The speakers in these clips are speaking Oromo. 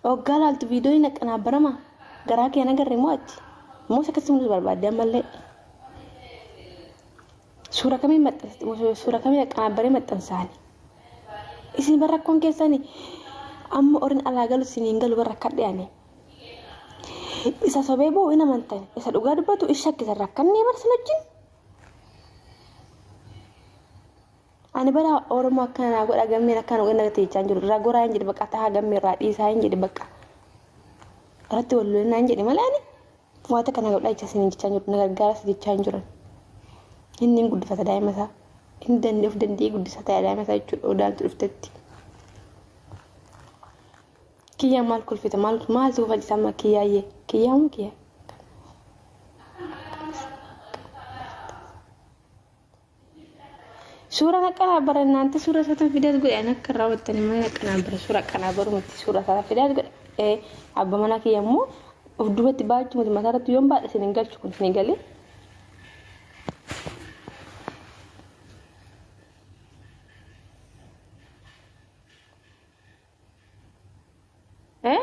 Hoggaa laaltu viidiyoo hin akkanaabbarama. Garaa kee nagarre moo ati? Moo isa akkasii mul'atu barbaadde ammallee? Suura kamiin maxxansa? Suura kamiin akkanaabbaree maxxansaani? Isin bara rakkoon keessani amma orin alaa galu isin hin galu bara rakkadhe ani. Isa sobee boo hin amantan. Isa dhugaa dubbatu isa shakkisan rakkannee bara sin wajjin. Ani bara Oromoo akkana naa godha gammeen akkana godha nagatti jechaa hin jiru. Irraa goraa hin jedhe bakka tahaa gammee irraa dhiisaa hin jedhe bakka. Irratti wal lolinaa hin jedhe malee ani waanta kana godhaa jechaa isin jechaa hin jiru. Na gargaaras jechaa hin jiran. Inni hin guddifata daa'ima isaa. Inni danda'e of danda'ee guddisata daa'ima isaa jechuudha odaantu dhuftetti. Kiyyaa maal kolfita maal maaltu kofalchisa amma kiyyaayyee kiyyaa moo kiyyaa. Suura akkana naanti suura isaatu fideet godhe ani akka irraa hubattanii malee akkana bara suura akkanaa barumatti suura isaa fideet godhe ee abba manaa kiyya immoo of duubatti baachuu miti mataa irratti yoon baadhe isin hin galchu kun isin galee. Eh?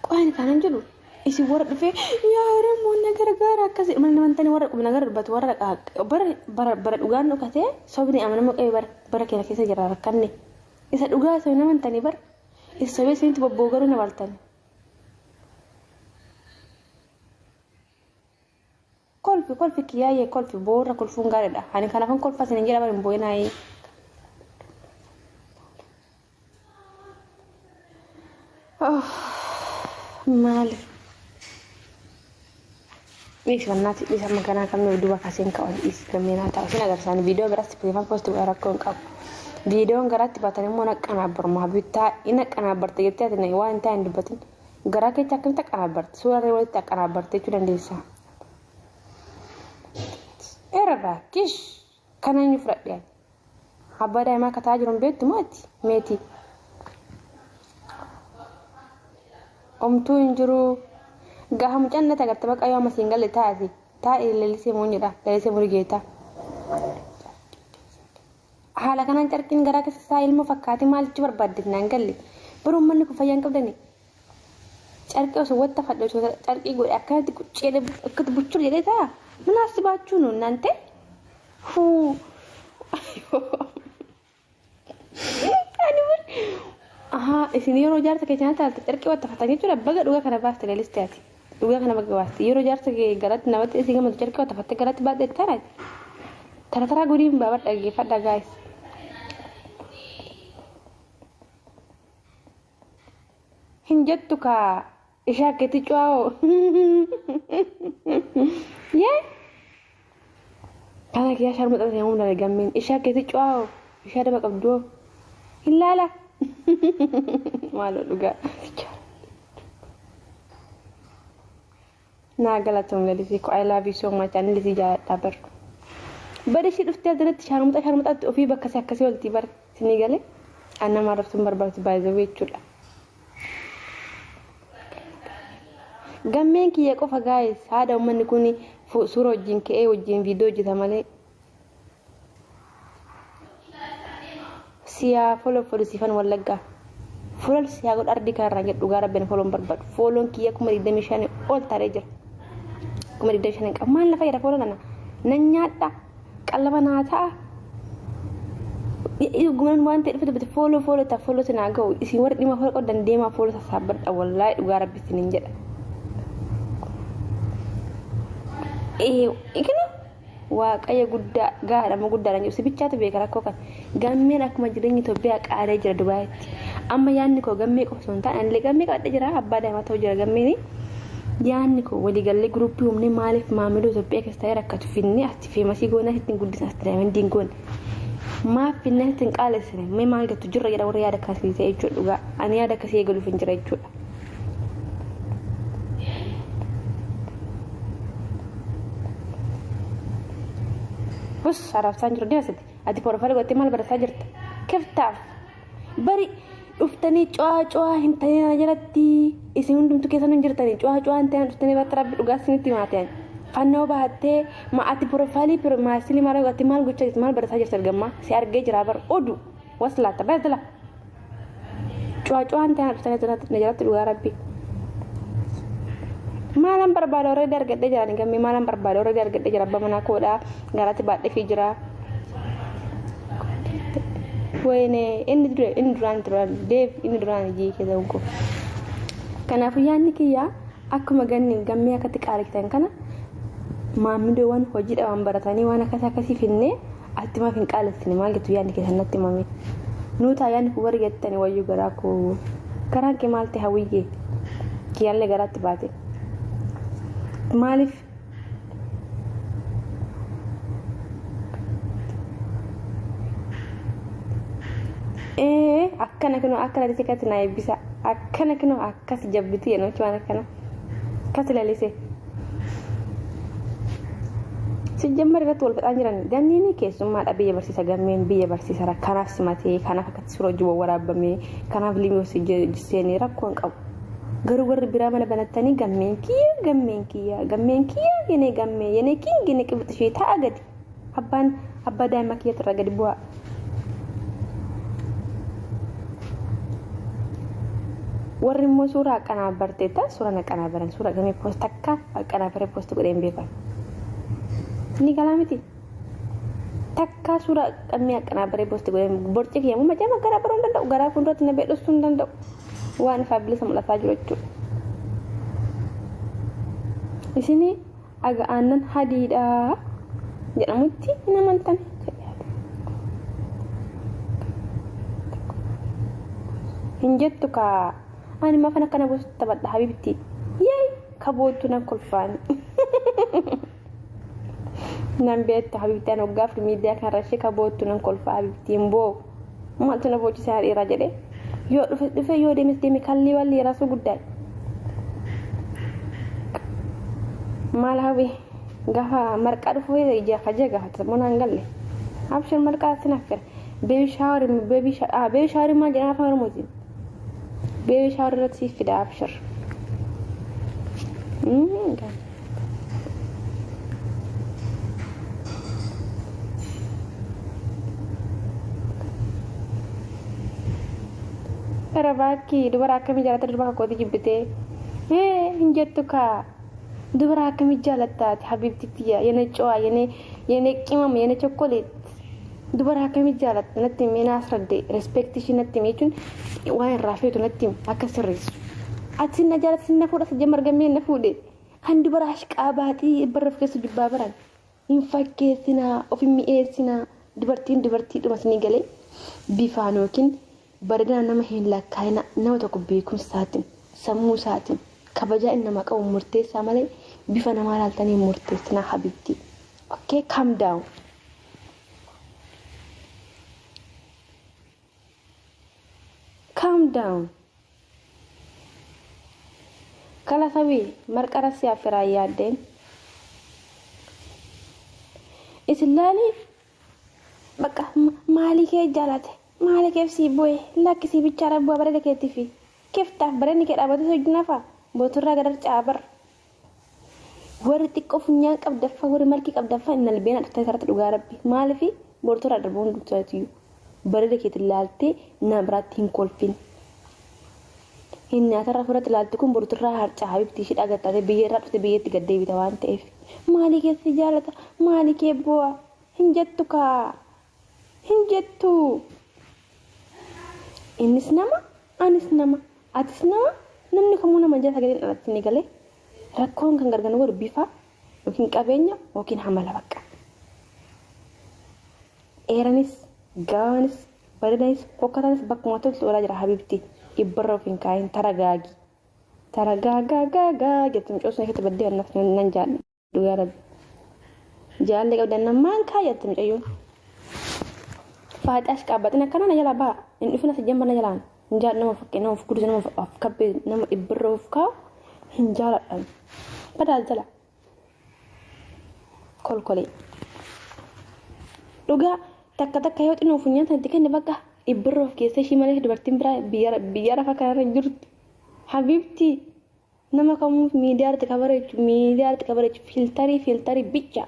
Qo'aan kanan jedhu isin warra dhufee yaa Oromoo na gargaara akkas mana namantanii warra qubna gara dubbatu warra bara bara bara dhugaan dhokatee sobni amanama qabe bara bara keenya keessa jira rakkanne isa dhugaa isa namantanii bara isa sobee isinitti bobboo garuu na bartan. Kolfi kolfi kiyyaayyee kolfi boorra kolfuun gaariidha. Ani kanaafan kolfa isin hin jedhaman hin boo'inaayee. Maali? Dhiisi wannaati dhiisa amma ganaa kamni duuba kaaseen ka'an dhiisi gammeenaa ta'a. Isin agarsiisan viidiyoo biraatti pireefaan poosti godha rakkoo hin qabu. Viidiyoon garaatti baatan immoo naqqanaabbaruma bittaa inni akkanaabbarta jettee ati waan hin taane hin dubbatin. Garaa keetti akkamitti akkanaabbarti? Suuraa irra walitti akkanaabbarti jechuu dandeessa. Irraa kish kana eenyu fudhadhe ani? Abbaa daa'imaa akka ta'aa jiru hin beektu moo ati? Meetii. Omtuu hin jiru. Gaafa mucaan natti agarte baqa yoo amma siin galle taa'ati. Taa'e lalisee muunidha. Lalisee murigeeta. Haala kanaan carqiin garaa keessa isaa ilmoo fakkaate maal jechuu barbaadde naan galle. Bara uummanni kun fayyaa hin qabdani. Carqii osoo watta fadhe osoo carqii godhe akkanatti quccee akkatti buchuu jedhee ta'a. Mana as baachuu nuun naan ta'e. Huu. Ani bar ahaa isin yeroo jaarsa keessan taalte carqii watta fatan jechuudha baga dhugaa kana baaste laliste ati. Dhugaa kana baga baaste yeroo jaarsa kee garatti namatti isin gammadu carqii watta fatte garatti baadhe taanaati. Tara taraa godiin baabadha dhaggeeffadha gaayis. Hin jettu kaa ishaa keetti cu'aa'oo. Yee. Kana kiyyaa sharmuxa ta'e humna gammeen ishaa keetti cu'aa'oo ishaa daba qabdu hin laala. Maaloo dhugaa. Naa galatoom lalisii ko I love you so much ani lisii jaaladhaa bar. Bari ishii dhuftee asirratti sharmuxa sharmuxaatti ofii bakka si akkasii oltii bar sinii galee an nama arrabsuun barbaadu baay'ee jechuudha. Gammeen kiyya qofa gaayis haadha uummanni kun suura wajjin ka'ee wajjin viidiyoo hojjeta malee. Siyaa follow follow siifan wallaggaa. Follow siyaa godhu ardii kanarraa jedhu dhugaa rabbiin follow hin barbaadu. Follown kiyya 25,000 ol taree jira. 25,000 qabu. Maal na fayyada follow nana? Nan nyaadha. Qallaba naa ta'a. Dhugumaan waan ta'e dhufe dubbate follow follow ta'a follow sinaa ga'u. Isin warri dhimma follow qabdan deemaa follow sassaabbadha. Wallaahi dhugaa rabbi isiniin jedha. Ikinu Waaqayyo guddaa gahaadha moo guddaadha jedhu si bichaatu beeka rakkoo kana. Gammeen akkuma jireenya Itoophiyaa qaalee jira Dubaayitti. Amma yaadni koo gammee qofa osoo hin taane anillee gammee qabadhe jira abbaa daa'imaa ta'uu jira gammeeni. Yaadni koo waliigallee guruppii uumnee maaliif maamiloo Itoophiyaa keessa ta'ee rakkatu finnee ati feemasii goonee asitti hin guddisne asitti daayimandiin goone. Maaf finnee asitti hin qaalessine mee maal jettu jirra jedha warra yaada akkasii ta'e jechuudha dhugaa. Ani yaada akkasii eegaluuf hin jira jechuudha. Bus arabsaan jiru deemsiti. Ati porofayil gottee maal barataa jirta? Kiftaaf. Bari dhuftanii cu'aa cu'aa hin ta'in jalatti isin hundumtu keessan hin jirtanii cu'aa cu'aa hin ta'in dhuftanii bakka rabbi dhugaa isinitti himaate. Fannoo baattee ati piroofaayilii maasilii maal ati maal gochaa jirti maal barataa jirti argamma si argee jira bar odu waslaatta baatala. Cuwaacuwaan ta'an dhuftanii na jalatti dhugaa rabbi. Maalan barbaada already argadhee jira gammee maalan barbaada already argadhee jira abbaa manaa koodhaa garaatti baadhee fi jira. Wayne inni dure inni duraan duraan deef inni duraan ijii keessa onko. Kanaafuu yaadni kiyyaa akkuma ganni gammee akkatti qaalitan kana maammidoowwan hojiidha waan baratanii waan akkas akkasii finnee atti maaf hin qaalessine maal jettu yaadni keessan natti himame. Nuutaa yaadni kun warri jettani wayyuu garaa koo garaan kee maal ta'e hawwiyyee kiyyaallee garaatti baate. Maaliif akkana kunoo akka lalise akkatti na eebbisa akkana kunoo akkas jabbiti jedhu waan akkana akkas lalise. Sijjammar irratti wal fixaa jiran ganniin keessummaadha biyya barsiisa gammeen biyya barsiisa kanaaf simatee kanaaf akkatti suuraa hojii waraabamee kanaaf limuu seenee rakkoo hin qabu. Garuu warri biraa mana banattanii gammeen kiyya gammeen kiyya gammeen kiyya yenee gammee yenee king yenee qibxi ishee ta'a gadi abbaan abbaa daa'ima kiyyatti irraa gadi bu'aa. Warri immoo suuraa aqanaabarteetta suuraa aqanaabaran suuraa gamee poost takka aqanaabaree poost godhee hin beekan. Ni galaa miti. Takka suuraa qammee aqanaabaree poost godhee borci kiyya immoo macaa garaa baruu hin danda'u garaa fuulduratti na beedhosuu hin danda'u. Waan ifaa bilisa mul'ataa jiru jechuudha. Isin aga aannan hadiidha jedhamutti hin amantan. Hin jettu kaa ani maafan akkana gosa taphadha habibti. Yee kaboottu nan kolfaan. Nan beektu habibti ani waggaa miidiyaa kanarra ishee kaboottu nan kolfaa habibti hin boo. Maaltu na boochisaa dhiiraa jedhee. Yoo dhufe dhufe yoo deemes deeme kallee wallee rasuu guddaa. Maal hawwi gaafa marqaa dhufu ija kajee gaafata monaan galle. Abshir marqaa sin affeera. Beebi shaaworii beebi shaaworii maal jedhama afaan Oromootiin? Beebi shaaworii irratti siif fida abshir. Gara baakii dubara akkamii jaalatta durba kakkooti jibbitee hin jettu kaa dubara akkamii jaalattaati habibti tiyya yene cowaa yene yene qimama yene chokoleet dubara akkamii jaalatta natti himee naas radde respektii ishii natti himee jechuun waan irraa feetu natti hime akka sirreessu. Ati na jaalatta na fuudha sajja margamee na fuudhe kan dubara ashqaa baaxii barra of keessa jubbaa baran hin fakkeessinaa of hin mi'eessinaa dubartiin dubartii dhuma isinii galee bifaan yookiin bareedina nama hin lakkaa'ina nama tokko beekumsa isaatiin sammuu isaatiin kabajaa inni nama qabu murteessaa malee bifa namaa ilaaltanii hin murteessinaa habibti. Okay, calm down. Calm down. Kala sabii marqara si affaraa yaaddeen. Isin laali bakka maalii kee jaalate maali keef sii bu'e lakkisii bichaara bu'aa bareeda keetii fi keeftaaf bareedni kee dhaabbatee hojii nafa booturraa gadar caabar. Warri xiqqoo funyaan qabdaffa warri malkii qabdaffa inni albeen dhuftee sararratti dhugaa rabbi maaliifi booturraa darbuun hundumtuu bareeda keetiin laaltee nama biraatti hin kolfin. Hin nyaatarra ofirratti ilaaltu kun booturraa harcaa habibtii ishee dhagattaatee biyya irraa dhufte biyyatti gad deebita waan ta'eef. Maalii keessi jaalata maalii kee bu'aa hin jettu kaa hin jettu. Innis nama anis nama atis nama namni kamuu nama jala sagaleen dhalatti ni galee rakkoon kan gargar nu godhu bifa yookiin qabeenya yookiin hamala bakka. Dheeranis gabaanis bareedanis fokkataanis bakkuma toltu oolaa jira habibti dhibbarra of hin kaayin taragaagi. Taragaagaagaa jettu mucoosni keessatti baddee annaaf nan jaalladha dhugaa rabbi. Jaalallee qabdan namaan kaayyatte mucayyoon. Faaxaash qaabbatin akkana na jalaa ba'a. Hin dhufin as jamba na jalaan. Hin jaalladhu nama fakkee nama of guddisa nama of kabbee nama dhibbirra of kaa'u hin jaaladhan. Badaal jala. Kolkolee. Dhugaa takka takka yoo xinnoo funyaan sanatti kenne bakka dhibbirra of keessa ishii malee dubartiin biraa biyya rafa kanarra hin jirtu. Habibti. Nama kamuu miidiyaa irratti kabareechu, miidiyaa irratti kabareechu, filtarii filtarii bicha.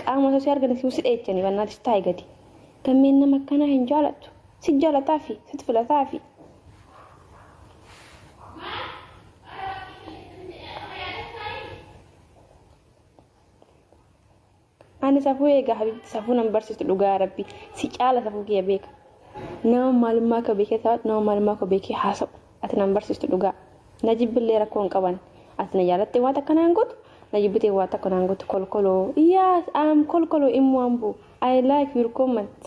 Qaama osoo si argan si dheechanii bannaatis taa'e gadi. Gammeen nama akkanaa hin jaalattu. Si jaalataafi sitti filataafi. Ani safuu eegaa habibti, safuu nan barsiistu dhugaa rabbi. Si caala safuu kiyya beeka. Nama maalummaa akka beekee taphatu, nama maalummaa akka beekee haasa'u. Ati nan barsiistu dhugaa. Na jibbillee rakkoo hin qaban. Ati na jaalattee waan takka naan gootu, na jibbitee waan takka naan gootu kolkoloo. Yes, I'm kolkoloo immoo ambu. I like your comment.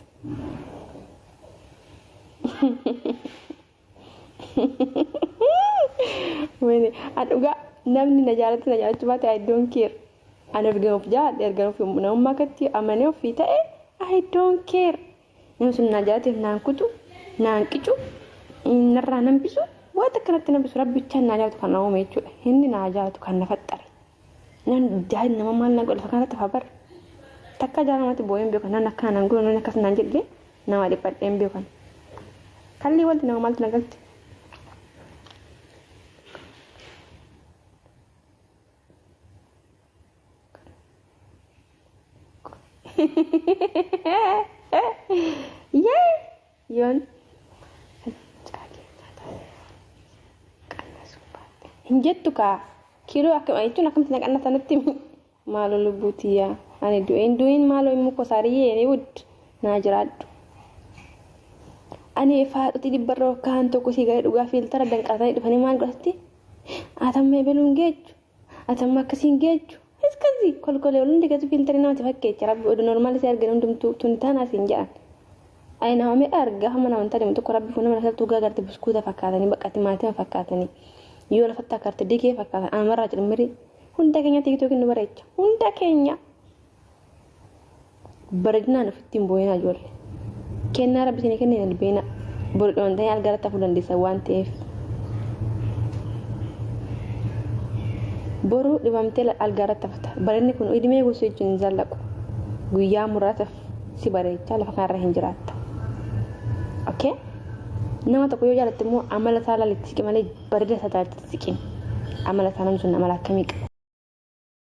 Wayne, an dhugaa namni na jaalatte na jaalachuu baate I don't care. Ani erga of jaaladhe, erga of namummaa akkatti amanee ofii ta'e, I don't care. Namni sun na jaalateef naan kutu, naan qicu, narraa nambisu, waan akkanatti nambisu rabbichaan naa jaalatu kan na uume jechuudha. Inni naa jaalatu kan na faxxare. Nan jaal nama maal na godha lafa kanarratti afaa bara. Takka jaalamatti boo'een beekan, nan akkana naan godhu, nan akkas naan jedhee nama dhiphadheen beekan. Kallii wanti nama maaltu na galche. Yee! Yoon hin jettu kaa kiiloo akkam jechuun akkamitti na qannasanatti maaloo lubbuu tiyyaa ani du'een du'een maaloo immoo kosaariyyee ni wud naa jiraadhu. Ani faaxuti dhibbarra kaan tokko si galee dhugaa fiiltara danqaratanii dhufanii maal godhatti? Atamma ebeluun geechu, atamma akkasiin geechu. Iskasi kolkolee hundi gatu fiiltarii namatti fakkeecha rabbi oduu normaali si argan hundumtuu tun taanaa siin jedhan. Ani nama meeqa argaa hamma nama hin taane tokko rabbi fuula mana saltuu gagarte buskuuta fakkaatanii baqqatti maatima fakkaatanii yoo lafatti akkarte dikee fakkaatan anamarraa cirmiri hunda keenya tiktookiin nu bareecha hunda keenya. Bareedinaan ofitti hin boo'inaa ijoollee. Kennaa rabbi isinii kenne hin albeenaa. Boru dhimamtanii algaarratti hafuu dandeessan waan ta'eef. Boru dhibamtee algaarratti hafta. Bareedni kun idimee gosa jechuun hin zallaqu. Guyyaa muraasaaf si bareechaa lafa kanarra hin jiraatta. Okay? Nama tokko yoo jaalatte immoo amala isaa laalitti siqi malee bareeda isaa jaalatte siqin. Amala isaa namni sun amala akkamii qaba?